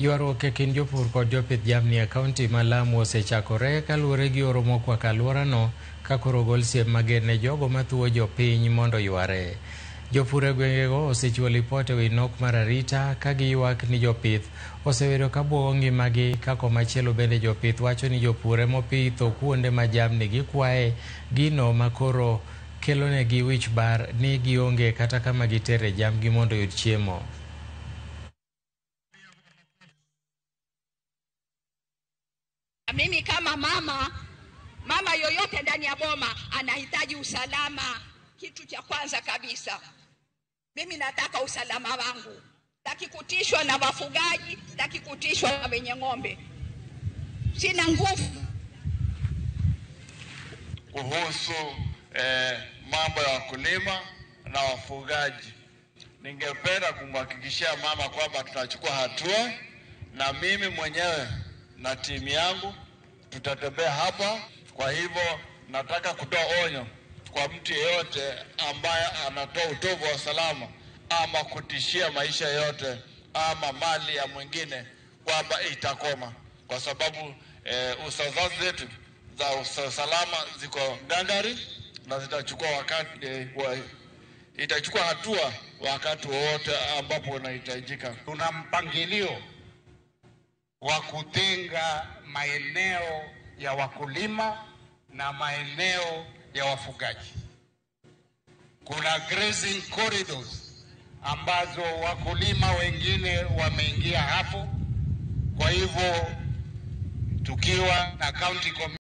Ywaruok e kind jopur kod jopith jamni e kaunti ma Lamu osechakore kaluwore gi oro mokwako alworano ka koro ogol siem mager ne jogo mathuwo jopiny mondo oyware. Jopur e gwengego osechiwo lipot e wi nok mar arita ka giywak ni jopith osebedo ka buogo ngimagi ka komachielo bende jopith wacho ni jopur emopitho kuonde ma jamni gikwaye gino makoro kelonegi wich bar ni gionge kata kama gitere jambgi mondo oyud chiemo. Mimi kama mama, mama yoyote ndani ya boma anahitaji usalama. Kitu cha kwanza kabisa, mimi nataka usalama wangu. Sitaki kutishwa na wafugaji, sitaki kutishwa na wenye ng'ombe. Sina nguvu. Kuhusu mambo ya wakulima na wafugaji, ningependa kumhakikishia mama kwamba tutachukua hatua, na mimi mwenyewe na timu yangu tutatembea hapa. Kwa hivyo nataka kutoa onyo kwa mtu yeyote ambaye anatoa utovu wa usalama ama kutishia maisha yote ama mali ya mwingine kwamba itakoma, kwa sababu usazazi zetu za usalama ziko gangari na zitachukua wakati itachukua hatua wakati wowote ambapo unahitajika. Tuna mpangilio wa kutenga maeneo ya wakulima na maeneo ya wafugaji. Kuna grazing corridors ambazo wakulima wengine wameingia hapo. Kwa hivyo tukiwa na county